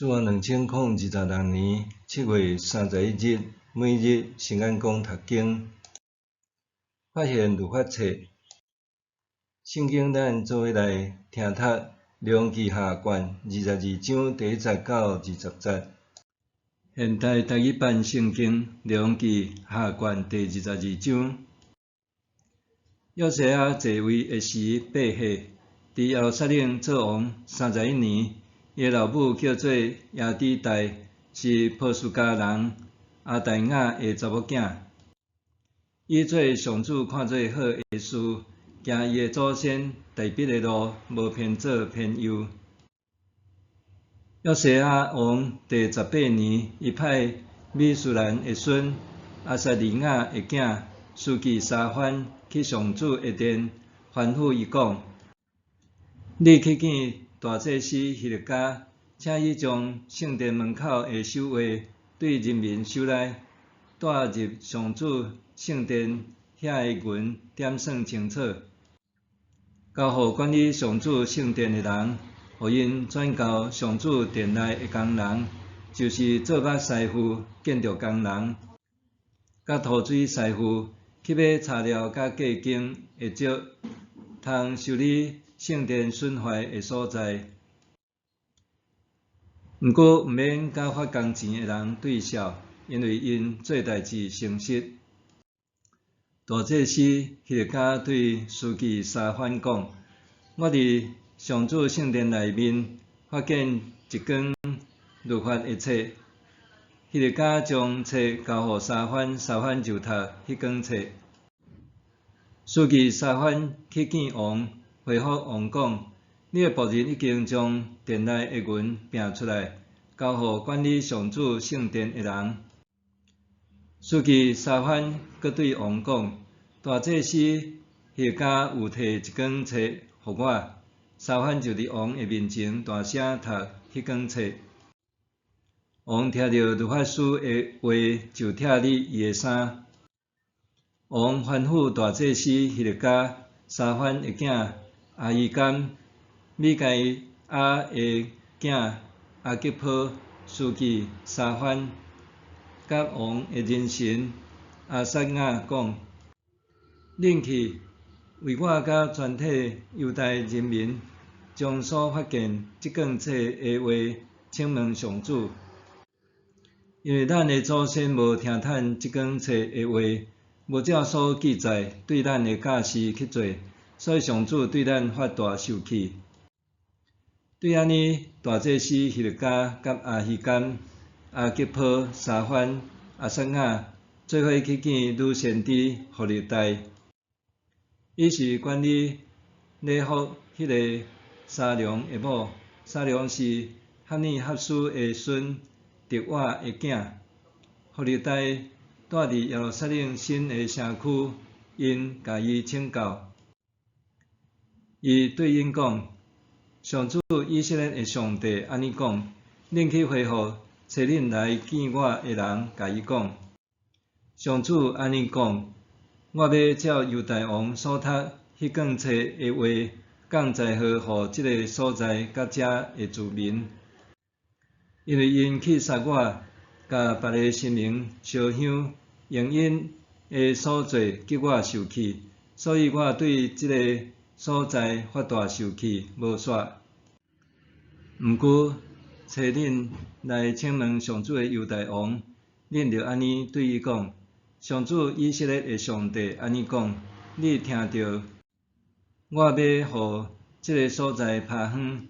主元2026年7月31日，每日新眼光读经，发现律法册。圣经咱做伙来听读《列王纪下》卷二十二章第一节到20节。现代台语版圣经《列王纪下》卷第二十二章。约西亚坐位的时8岁，伫耶路撒冷做王31年。伊的老母叫做耶底代，是波斯迦人阿大雅的查某囝。伊做上主看做好的事，行伊的祖先大卫的路，無偏左偏右。约西亚王第十八年，伊派米书兰的孙阿撒利雅的囝书记沙番去上主的殿，吩咐伊讲：你去見大祭司希勒家，請伊將聖殿門口的手畫對人民手內帶入上主聖殿遐的銀點算清楚，交予管理上主聖殿的人，予𪜶轉交上主殿內的工人，就是做木師傅、建築工人，佮塗水師傅，去買柴料佮計斤的石，通修理聖殿損壞的所在。毋過，毋免佮發工錢的人對數，因為𪜶做代誌誠實。大祭司希勒家對書記沙番講：我佇上主聖殿內面發現一卷律法的冊。希勒家將冊交予沙番，沙番就讀彼卷冊。書記沙番去見王，回覆王講：你的僕人已經將殿內的銀拚出來，交予管理上主聖殿的人。書記沙番閣對王講：大祭司希勒家有提一卷冊予我。沙番就佇王的面前大聲讀彼卷冊。王聽著律法書的話，就拆裂伊的衫。王吩咐大祭司希勒家、沙番的囝亞希甘、米該亞的囝亞吉波、書記沙番，佮王的人臣亞撒雅講：恁去為我佮全體猶大人民，將所發現這卷冊的話請問上主，因為咱的祖先無聽趁這卷冊的話，無照所記載對咱的教示去做，所以上主對咱發大受氣。對按呢，大祭司希勒家佮亞希甘、亞吉波、沙番、亞撒雅做伙去見女先知戶勒大，伊是管理禮服彼个沙龍的某，沙龍是哈尼哈斯的孫特瓦的囝。戶勒大住佇耶路撒冷新的城區，𪜶共伊請教。伊對𪜶講：上主以色列的上帝按呢講：恁去回覆差恁來見我的人，共伊講：上主按呢講：我欲照猶大王所讀彼卷冊的話，降災禍予這个所在佮遮的住民，因為𪜶棄殺我，共別个神明燒香，用𪜶的所做激我受氣，所以我對這个所在發大受氣，無煞。毋過，差恁來請問上主的猶大王，恁著按呢對伊講：上主以色列的上帝按呢講：你聽著，我欲予這个所在拋荒，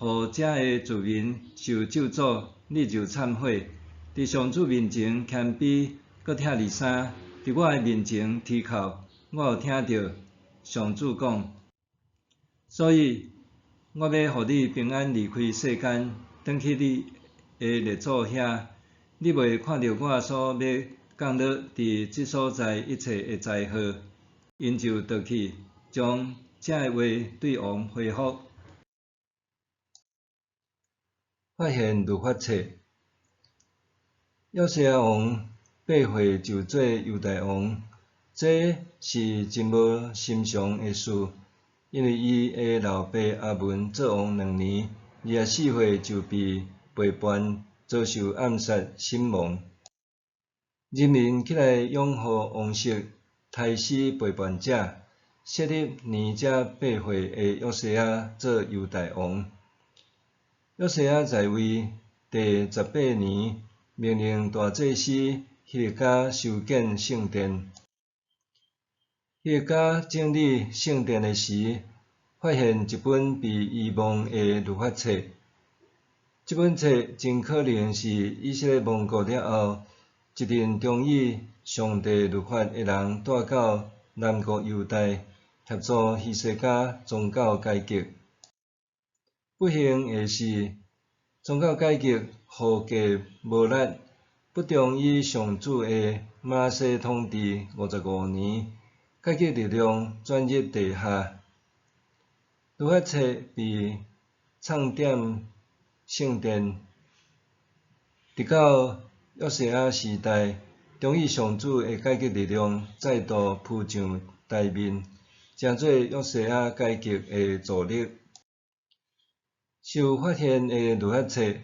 予遮的住民受咒詛，你就懺悔，佇上主面前謙卑，閣拆裂衫，佇我的面前啼哭，我有聽著。上主講，所以我欲予你平安離開世間，轉去你的列祖遐，你袂看著我所欲降落佇這所在一切的災禍。𪜶就倒去，將這个話對王回覆。發現律法冊，約西亞王8歲就做猶大王，這是真無尋常的事，因為伊的老爸亞文做王2年，24歲就被背叛，遭受暗殺身亡。人民起來擁護王室，刣死背叛者，設立年才八歲的約西亞做猶大王。約西亞在位第十八年，命令大祭司希勒家修建聖殿。希勒家整理聖殿的時，發現一本被遺忘的律法冊。這本冊真可能是以色列亡國了後，一陣忠於上帝律法的人帶到南國猶大，協助希西家宗教改革。不幸的是，宗教改革後繼無力，不忠於上主的瑪拿西統治55年，改革力量轉入地下。律法冊被藏踮聖殿，直到約西亞時代，忠於上主的改革力量再度浮上台面，成做約西亞改革的助力。受發現的律法冊，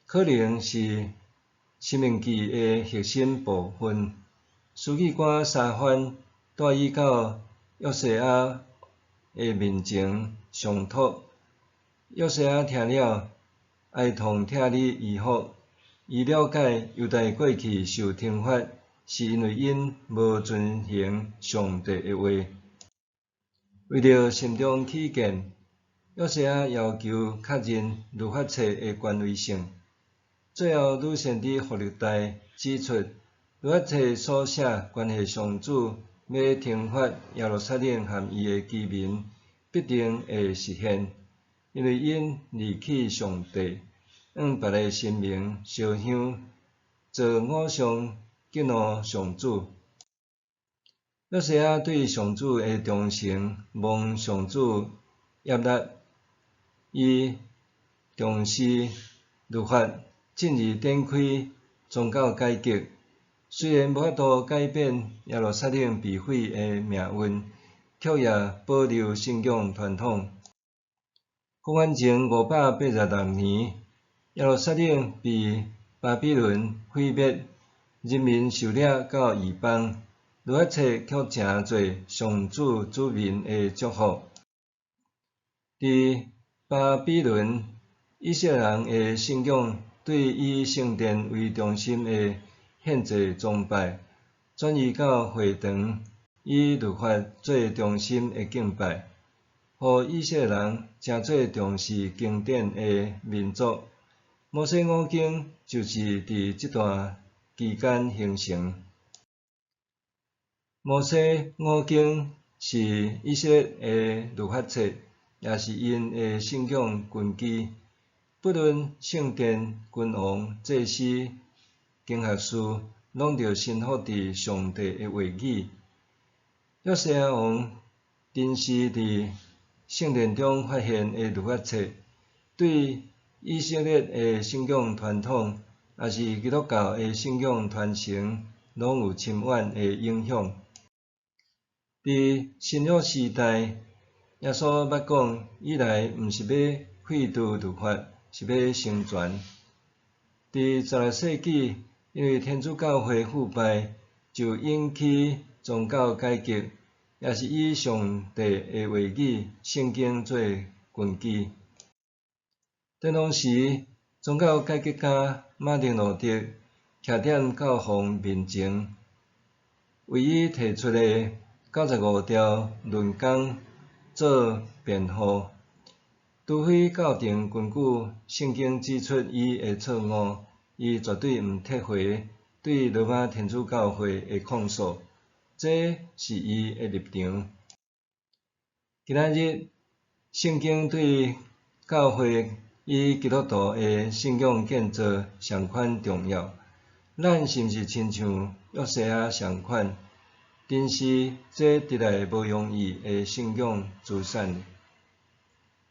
可能是申命記的核心部分。書記官沙番帶伊到約西亞的面前上託，約西亞聽了，哀痛拆理衣服。伊了解猶大過去受懲罰，是因為𪜶無遵行上帝的話。為著慎重起見，約西亞要求確認律法冊的權威性。最後，女先知戶勒大指出，律法冊所寫關係上主欲懲罰耶路撒冷和伊的居民，必定會實現，因為𪜶離棄上帝，向別个神明燒香，做偶像，激怒上主。約西亞對上主的忠誠，蒙上主悅納，伊重視律法，進而展開宗教改革。雖然無法度改變耶路撒冷被毀的命運，卻也保留信仰傳統。公元前586年，耶路撒冷被巴比倫毀滅，人民受掠到異邦，律法冊卻成做上主子民的祝福。佇巴比倫，以色列人的信仰對以聖殿為中心的獻祭崇拜，轉移到會堂以律法做中心的敬拜，予以色列人成做重視經典的民族。摩西五經就是佇這段期間形成。摩西五經是以色列的律法冊，也是𪜶的信仰根基。不論聖殿、君王、祭司、經學士，攏著臣服佇上帝的話語。約西亞王珍視佇聖殿中發現的律法冊，對以色列的信仰傳統，抑是基督教的信仰傳承，攏有深遠的影響。佇新約時代，耶穌捌講，伊來毋是欲廢除律法，是欲成全。佇16世紀，因為天主教會腐敗，就引起宗教改革，也是以上帝的話語、聖經做根基。當時，宗教改革家馬丁路德徛佇教皇面前，為伊提出的95條論綱做辯護。除非教廷根據聖經指出伊的錯誤，伊絕對毋撤回對羅馬天主教會的控訴。這是伊的立場。今仔日，聖經對教會與基督徒的信仰建造仝款重要。咱是毋是親像約西亞仝款，珍視這得來無容易的信仰資產？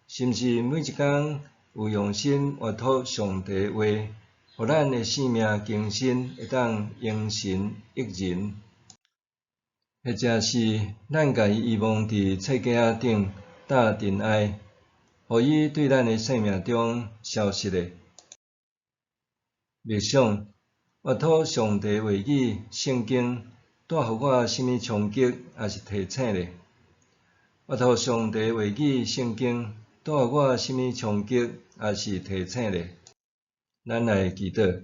是毋是每一工有用心閱讀上帝的話，予咱的生命更新，會當榮神益人？或者是咱共伊遺忘佇冊架仔頂搭塵埃，予伊對咱的生命中消失咧？默想，閱讀上帝話語聖經，帶予我啥物衝擊抑是提醒咧？閱讀上帝話語聖經，帶予我啥物衝擊抑是提醒咧？咱來祈禱，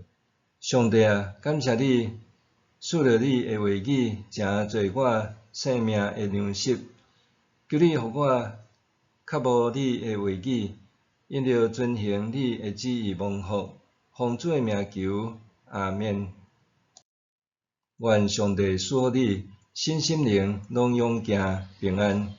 上帝啊，感謝你賜予你的話語，成做我生命的糧食。求你予我渴慕你的話語，因著遵行你的旨意蒙福。奉主的名求，阿免。願上帝賜福你，身心靈攏勇健平安。